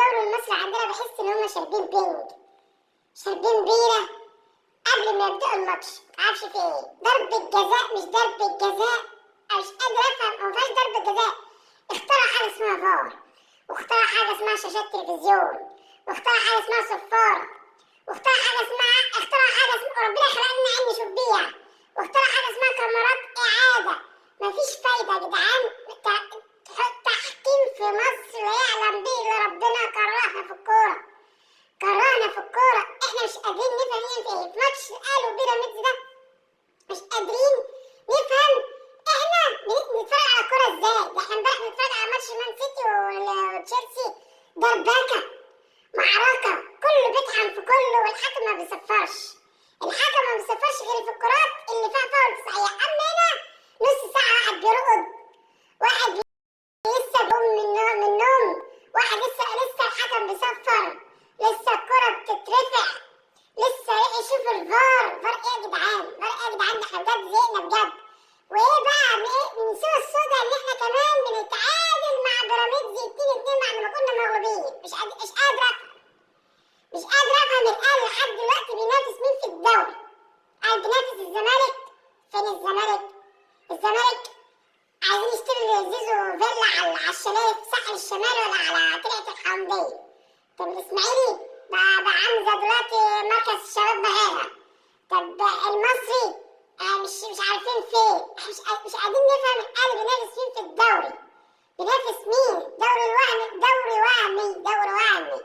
الدوري المصري عندنا بحس ان هم شاربين بينج، شاربين بيرة قبل ما يبدأوا الماتش، متعرفش في ايه. ضربة جزاء مش ضربة جزاء، انا مش قادر افهم، ما فيهاش ضربة جزاء. اخترع حاجة اسمها فار، واخترع حاجة اسمها شاشات تلفزيون، واخترع حاجة اسمها صفارة، واخترع حاجة اسمها، اخترع حاجة اسمها ربنا خلق لنا عين نشوف بيها، واخترع حاجة اسمها كاميرات إعادة. مفيش فايدة يا جدعان. تحكيم في مصر لا يعلم به إلا ربنا. كرهنا في الكورة، كرهنا في الكورة. احنا مش قادرين نفهم ايه في ايه. في ماتش الأهلي وبيراميدز ده مش قادرين نفهم احنا بنتفرج على الكورة ازاي. ده احنا امبارح بنتفرج على ماتش مان سيتي وتشيلسي، دربكة، معركة، كله بيطحن في كله، والحكم ما بيصفرش. الحكم ما بيصفرش غير في الكرات اللي فيها فاول صحيح. اما هنا نص ساعة واحد بيرقد، واحد لسه بيقوم من النوم، واحد لسه الحكم بيصفر، لسه الكرة بتترفع، لسه يشوف الفار. فار ايه يا جدعان؟ فار ايه يا جدعان؟ ده احنا بجد زهقنا بجد. وايه بقى من سوى السودا ان احنا كمان بنتعادل مع بيراميدز 2-2 بعد ما كنا مغلوبين. مش قادر افهم، مش قادر افهم الاهلي لحد دلوقتي بينافس مين في الدوري؟ قال بينافس الزمالك. فين الزمالك؟ الزمالك عايزين يشتروا زيزو فيلا على الشاليه في ساحل الشمال ولا على طلعة الحومدية. طب الاسماعيلي بقى عامل زي دلوقتي مركز الشباب مهارة. طب المصري مش عارفين فين. مش قادرين نفهم الاهلي بينافس مين في الدوري، بينافس مين؟ دوري الوهمي، دوري وهمي، دوري وهمي.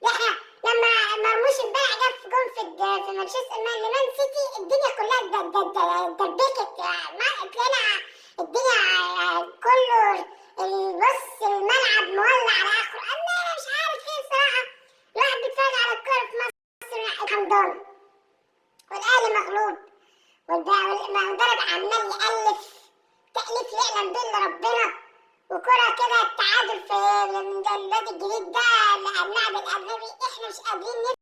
ده احنا لما مرموش امبارح جاب في جون في مانشستر لمان سيتي، الدنيا كلها اتدبكت، ما تلاقينا الدنيا كله بص الملعب مولع على اخره. انا مش عارف ايه الصراحة. الواحد بيتفرج على الكورة في مصر حمضانة، والاهلي مغلوب، والمدرب عمال يألف تأليف يعلم به الا ربنا، وكرة كده التعادل في الواد الجديد ده اللاعب الاجنبي. احنا مش قادرين